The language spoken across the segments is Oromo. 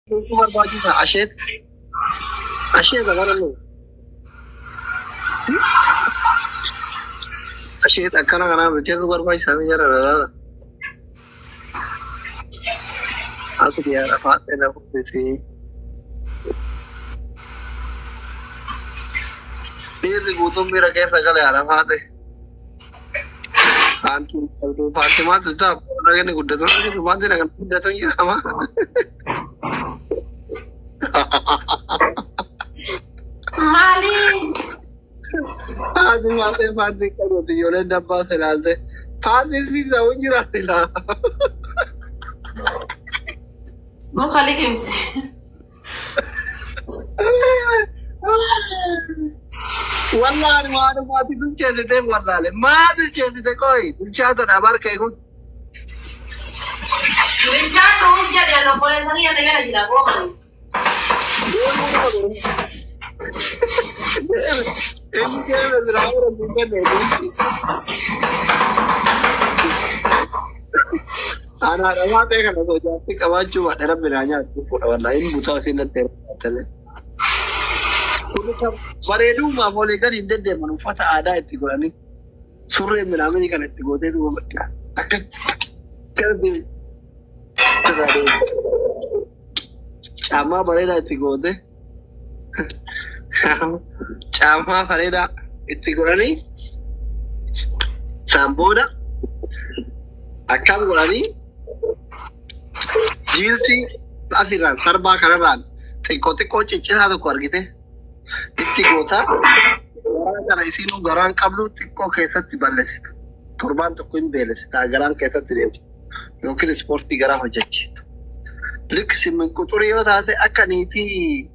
Barbaachisa asheet. Asheeta bara nu. Asheet akkana kanaa bilcheessu barbaachisaa mi jara laala. Aku biar apa na fuudhiti. Dhiirri guutuun miira keessa gale haadha faate. Faanti maaltu isaa nagani guddatu wanti nagan guddatu hin jirama. Maali? Haati maatee faanti qabatu ijoolleen dabbaa silaalte. Faanti siisa hin jira silaa. Muka liqimsi. Wallahi waan maatii bilcheessitee wallaale. Maa bilcheessite qoyi bilchaatadha barkee kun. Bilchaan nuuf jedhe obboleessa kiyya na jala jira goomani. Inni keessa biraa hora hin kenne. Ana dhamaa ta'e kana osoo jaartii qabaachuu baadhe rabbi naa nyaatu fuudha wallahi inni butaa isiin natti heerumte. Bareedumaaf olii gadi hin deddeeman uffata aadaa itti godhanii surree minaaminii kana itti gootee duuba akka garbi caammaa bareedaa itti goote caammaa bareedaa itti godhanii isaan booda akkam godhanii jiilsii asirraan sarbaa kanarraan xiqqoo xiqqoo ciccitaa tokko argite itti gootaa garaa kana isiinuu garaan qabdu xiqqoo keessatti balleessita. Torbaan tokko hin beelessita garaan keessatti deemtu yookiin ispoortii garaa hojjechiitu. Lik simin quxurii yoo taate akka niitii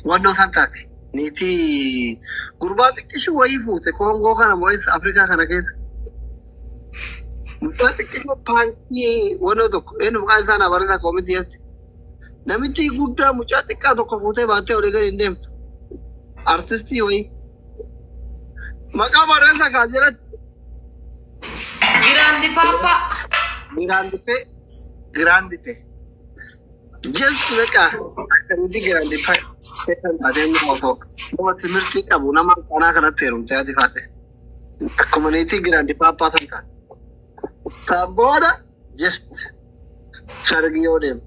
wannoo kan taate niitii gurbaa xiqqishuu wayii fuute Koongoo kana moo Afrikaa kana keessa. Mucaa xiqqishuu paankii wannoo tokko eenyu maqaan isaa naa barreessaa koomitii jetti. Namichi guddaa mucaa xiqqaa tokko fuutee baattee olii gadi hin deemtu. Artistii wayii. Maqaa barreessaa kaa jedhatti. Giraandi paappa. Giraandifee giraandifee. Just beqa akkamitti giraandifee kan taatee nama osoo nama timirtii qabu nama kanaa kanatti heerumtee ati faate. Akkuma niitii giraandi paappaa san taate. San booda just sargii yoo deemtu,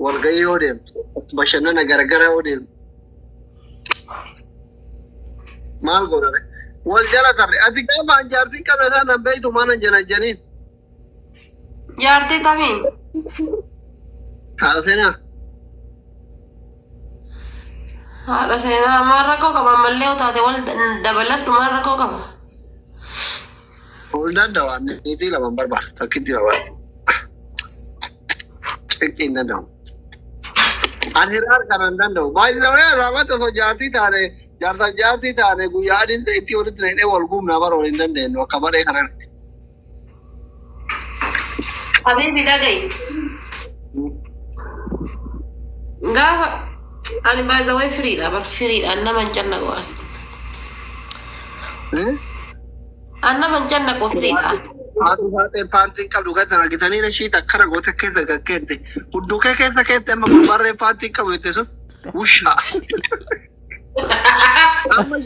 walgahii yoo deemtu, bashannana garagara yoo deemtu. Maal godhare? Wal jala tarre. Ati gaafa an jaartiin qabne isaan nan beeytu maana janajjaniin. Jaartii tamii? Haadha seenaa. Haadha seenaa maal rakkoo qaba ammallee yoo taate wal dabaladhu maal rakkoo qaba? Ol danda'u niitii lama hin barbaadu takkitti barbaadu. Xiqqii hin danda'u. Ani hiraar kana hin danda'u. Baay'ee asaamatti osoo jaartii taane jaarsaaf jaartii taane guyyaa adiin ta'e itti walitti naqnee wal guubnaa bara wal hin dandeenyu akka baree kanatti. Habiibi dhaga'i. Gaafa ani baay'ee firiidha bar firiidha an nama hin cannaqu ani. An nama hin cannaqu firiidha. Haati faaxee paantiin qabdu kan argitanii ishii akkana goota keessa gaggeette. Hudduu kee keessa keette amma gurbarree paantiin qabu jette sun wushaa. Amma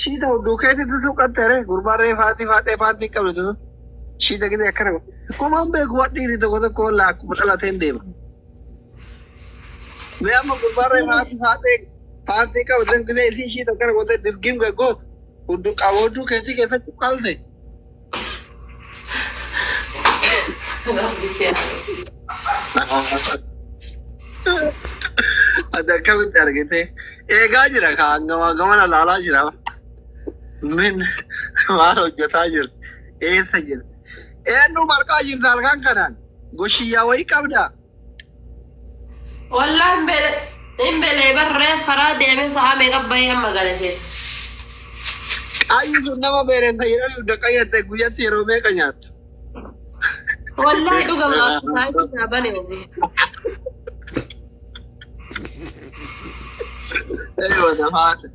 shiita hudduu keetitti suuqatte ree gurbarree faati faaxee paantiin qabdu jette sun shiita gidee akkana goota. Kumaan beeku waan dhiirri tokko tokko wallaa akkuma dhalateen deema. Mee amma gurbarree faati faaxee paantii qabu sun gidee isii shiita akkana gootee dirgiim gaggoota. Hudduu qaba hudduu keetii keessatti qalte. Ati akkamitti argite? Eegaa jira kaan gamaa gamana laalaa jira. Min maal hojjetaa jirti? Eessa jirti? Eenyu marqaa jirta halkan kanaan? Goshiyyaa wayii qabdaa? Wallahi hin belee barree karaa deemee sa'a meeqa bahee amma gale seeta. Qaayyi sun nama beelenta jedhanii hunda qayyatte guyyaatti yeroo meeqa nyaattu? Wallahi dhugama saayitii naa bane ofi. Eewa nafaate.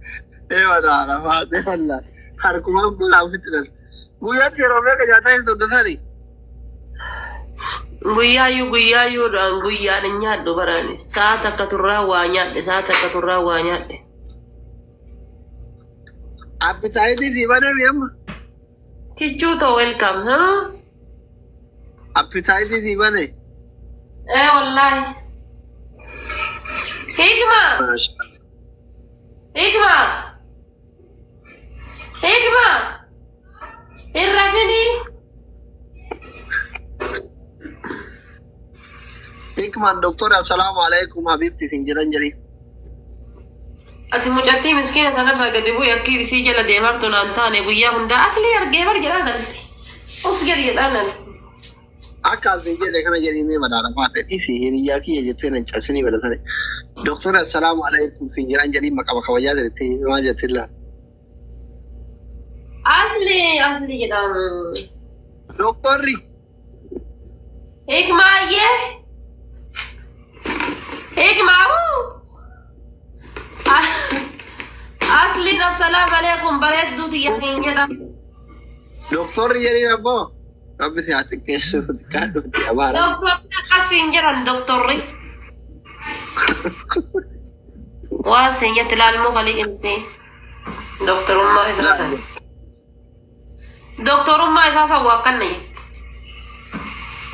Eewa nafaate wallahi. Harkumaan bulaa ofitti dhalti. Guyyaatti yeroo meeqa nyaataa hin soddotanii? Guyyaayyuu guyyaayyuudhaan guyyaan hin nyaadhu barani. Sa'a takka turraa waa nyaadhe, sa'a takka turraa waa nyaadhe. Appetite sii banee amma. Kichuu too welcome. Huh? Appetite sii banee. Eh wallahi. Hikma! Hikma! Hikma! Hin rafini? Hikmaan doktora, assalaamu alaikum habibti sin jedhan jedhi. Ati mucattii miskiina kanarraa gadi bu'i, akki isii jala deemartu naan taane. Guyyaa hundaa "Aslii argee bar" jedhaa galti. Us gadi jedhaa nan. Akka asin jedhe kana jedhii mee madaala faate dhisi, hiriyyaa kiyya jettee nan cabsinii badatane. Doktora, assalaamu alaikum sin jedhan jedhii, maqama kabajaa jettee maal jettin laa. Asli asli jedhamu. Doktorri. Hikmaayyee. Hikmaa. Asliin assalaamu alaikum bareedduu tiyya siin jedha. Doktorri jedhiin abboo. Rabbi si haa xiqqeessu, xiqqaadhuutti abaara. Doktorri akkas siin jedhan doktorri. Waan siin jette ilaalmuu kalii imsii. Doktorummaa isaa san. Doktorummaa isaa san waa akkanna jetti.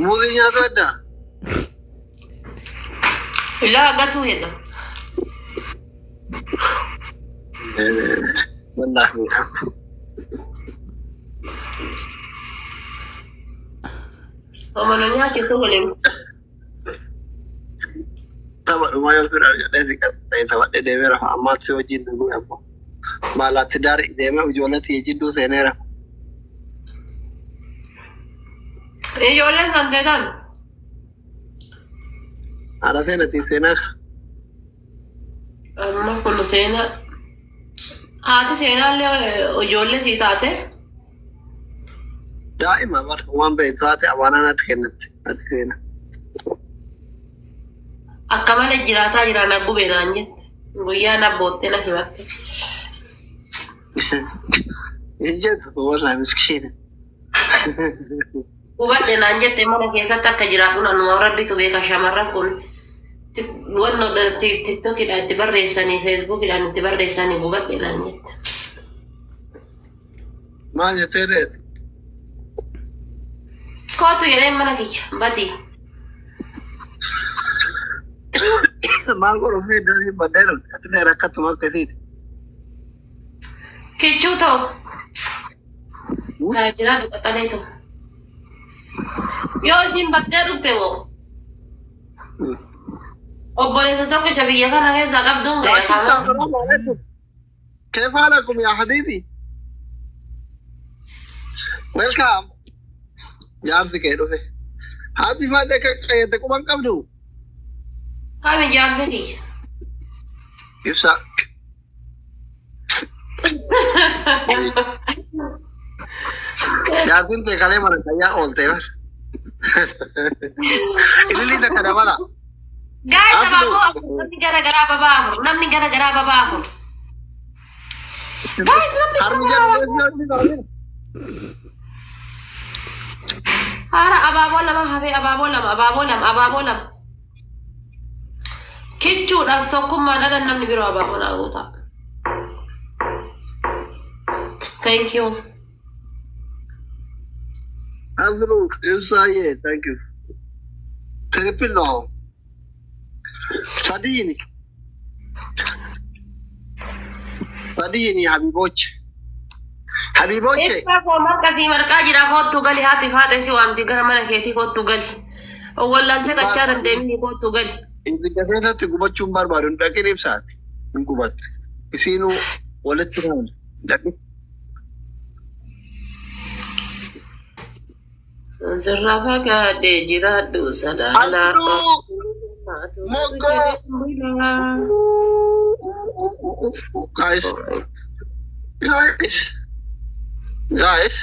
Muuzii nyaatu adda. Ilaa gatuu hedda. Wallaahi. Omano nyaachisu waliin. Tapha dhumaa yoo fedhan jedhee si qaxxee taphadhee deemee rafa, ammaatti si wajjin dhuguu ammoo. Maalaatti daarii deemee ijoollee tiyya jidduu seenee rafa. Ijoolleen kan ta'an. Haadha seenatii seenaa. Amma kun seenaa. Haati seenaallee ijoollee sii taate. Daa'ima bara waan beektu haati amaanaa natti kennatte haati seenaa. Akka malee jiraataa jira, na gube naan jette. Guyyaa na boottee na himatte. Hin jettu, wallahi miskiina. Hubadhe naan jette, mana keessatti akka jiraadhu nanuma rabbitu beeka. Shamarran kun wanno TikTokidhaan itti barreessanii, Facebookidhaan itti barreessanii, gubadhe naan jette. Maal jettee reeti? Kootu jedheen mana kiyya badii. Maal godhuuf iddoo siin baddee dhufte? Ati illee rakkatuma akkasiiti. Kichuu ta'u. Naa jiraadhu qaxalee ta'u. Yoo isiin baddee dhufte moo obboleessa tokkicha biyya kana keessaa qabduun ga'e kaama. كيف حالكم يا حبيبي؟ Welcome. Jaarsi kee dhufe. Haati faate akka qayyate quban qabdu. Kami jaarsi kiyya? Ibsa. Jaartiin tee kalee mana fayyaa oolte bar. Ililii takka dabala. Guys, Abdul. abaaboo afur, namni gara garaa ababaa afur, namni gara garaa ababaa afur. Guys, namni Harmi gara garaa abaaboo. jedhu. Haara abaaboo lama hafee, abaaboo lama, abaaboo lama, abaaboo lama. Kichuudhaaf tokkummaan dhala namni biroo abaaboo naa guutaa. Thank you. Abdul Ibsaayyee, thank you. Triple no. Sadiini. Sadiini habiboche. Habiboche. Ibsaa koo marqasii marqaa jira, kottu gali. Haati faate si waamti, gara mana keetii kottu gali. Wallaaltee qachaa dandeemni, kottu gali. Ibidda keessatti gubachuun barbaadu hin dhaqin ibsaati. Hin gubatte. Isiinuu walitti qabna. Dhaqin. Sirraa fagaadhee jiraadhu salaala. Asnuu! Moggoo! Guys. Guys. Guys.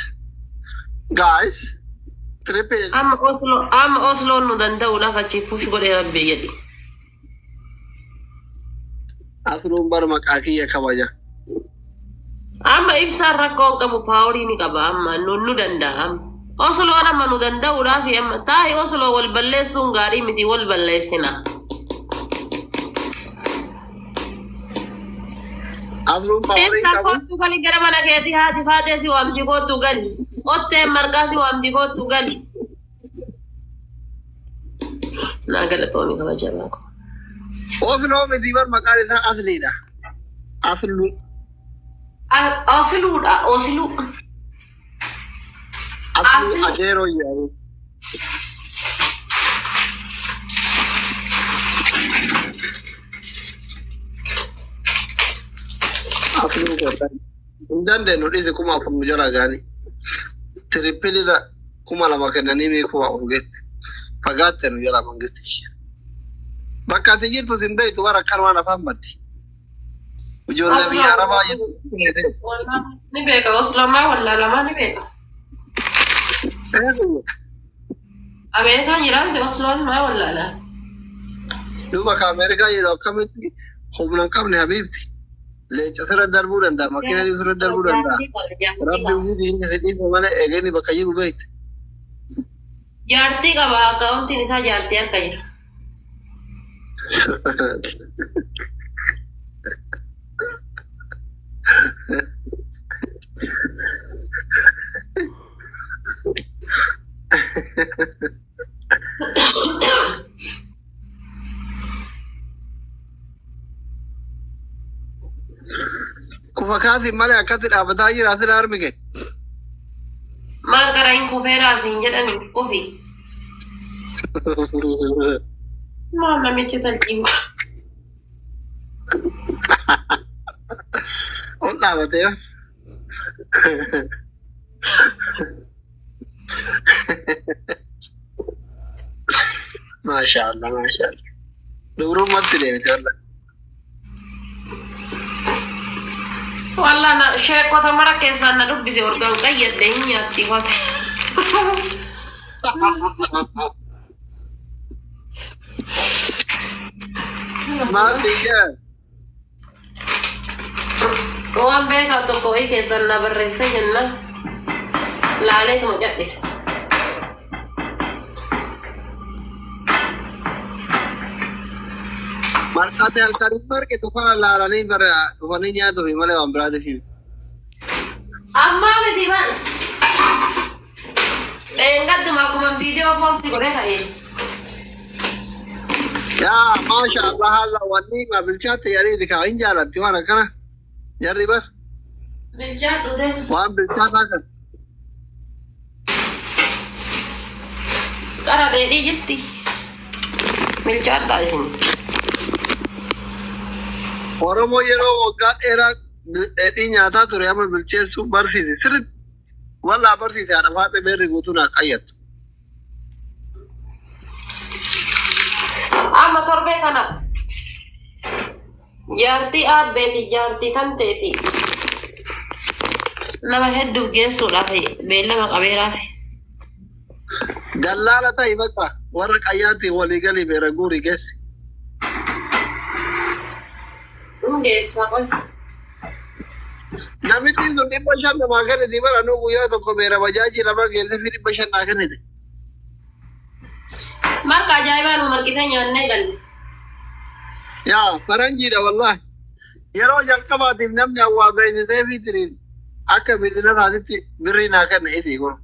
Guys. Triple. Amma Oslo, amma Osloon nu danda'uudhaaf achi push godhee rabbi jedhi. Asnuun bar maqaa kiyya kabaja. Amma ibsaan rakkoo hin qabu, power ni qaba, amma nu danda'a amma. Osloon amma nu danda'uudhaaf amma taa'i Osloo wal balleessuun gaarii miti wal balleessina. Asluun paawarii Ibsaa qabu. kottu gali gara mana keetii haati faatee si waamti kottu gali. Otteen marqaa si waamti kottu gali. Naa galatoomi kabajamaa koo. Osloo miti bar maqaan isaa Asliidha. Asluu. Osluudha Osluu. Asluu Asluu. adeeroo jedhamu. Asluu godhan. Hin dandeenyu dhiisi 4000 nu jala gaanii. Tirippilidha 2000 kennanii mee 4000 geesse. Fagaatte nu jala mangisti. Bakka ati jirtu sin beektu bara akkanumaan afaan baddi. Ijoollee biyya Arabaa jirtu. Ni beeka Osloo maa wallaalamaa ni beeka. Ameerikaan jira miti Osloon maa wallaalaa. Duuba ka Ameerikaa yeroo akkamitti humna hin qabne habiibti. Leenca sirra darbuu danda'a, makiina sirra darbuu danda'a. Rabbi hundi hin dhiise malee eegeen bakka jiru beekti. Jaartii qaba akkaawuntiin isaa jaartii harka jira. Kufa kaasi malee akkatti dhaabbataa jira asirra harmi kee. Maal gara hin kufeeraa siin jedhani kufi. Maal namichi talqiin kun. Ol dhaabatee. Maashaallah maashaallah. Dubrummaatti deemte wallah. Wallah na sheekota mara keessaan na dubbise orgaan qayyadde hin nyaatti hote. Maal biyya? Waan beekaa tokko wayii keessaan na barreesse jennaan laaleetuma cadhise. Marqaate halkanii marqitu kana laalanii bara dhufanii nyaatuufi malee waan biraatiif. Ammaa miti maal? Dheengadduma akkuma viidiyoo poosti godhee ka'e. Yaa maasha Allah haala wanni ma bilchaatte jedhanii kaa hin jaalatti waan akkana. Jarri bar Bilchaatu ta'e. waan bilchaataa kan. Qara dheedhii jirti. Bilchaadhaa isin. Oromoo yeroo waggaa dheeraa dheedhii nyaataa ture amma bilcheessuu barsiise sirriitti. Wallaa barsiise haadha faatee beerri guutuu naa qayyattu. Amma torbee kana jaartii aabbeeti jaartii tanteeti nama hedduuf geessuudhaaf beellama qabeeraaf. Dallaala ta'i bakka warra qayyaatti walii galii beera guurii geessi. Hin geessaa qoy. Namitti sun 500 namaa kenniti bara nuu guyyaa tokko beera bajaajii lama geesse fi 500 naa kennite. Marqa ajaa'ibaa nu marqitee nyaannee galle. Yaa faranjiidha wallaahi. Yeroo jalqabaatiif namni hawaa beeksisee fi tiriin akka biizinataatitti birrii naa kenna isii kun.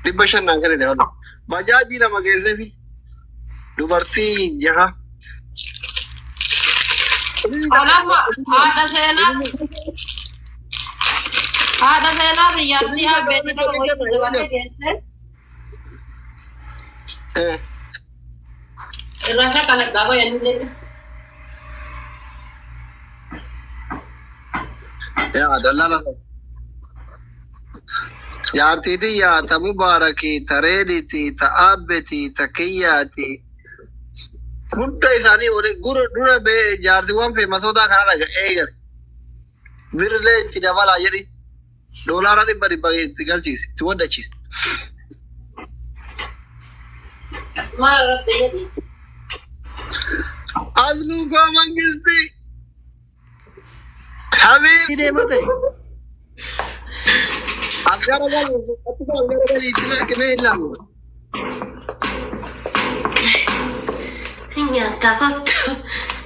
500 naa kennite wallaahi. Bajaajii lama geesse fi dubartii jaha. Kanaaf haadha seenaa haadha seenaa jaartii aabbeeti nama wayii dabalee geesse irraa shakalaqaa qoyanii Yaa dallaala ta'e. Jaartiitii yaa ta mubaarakii ta reeditii ta aabbetii ta kiyyaatii. Hunda isaanii wali gura dura bee jaartiiwwan feemasootaa kana dhaga eegale. Birrilee itti dabalaa jedhi. Doolaara 100 itti galchiisi itti waddachiisi. Maal rabbi jedhi. Asluu koo mangisti. Habiibi deemate. As gara galii, as gara galii itti laaqimee hin laamu. Hin nyaattaa kottu.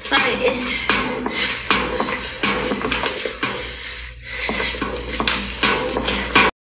Saree.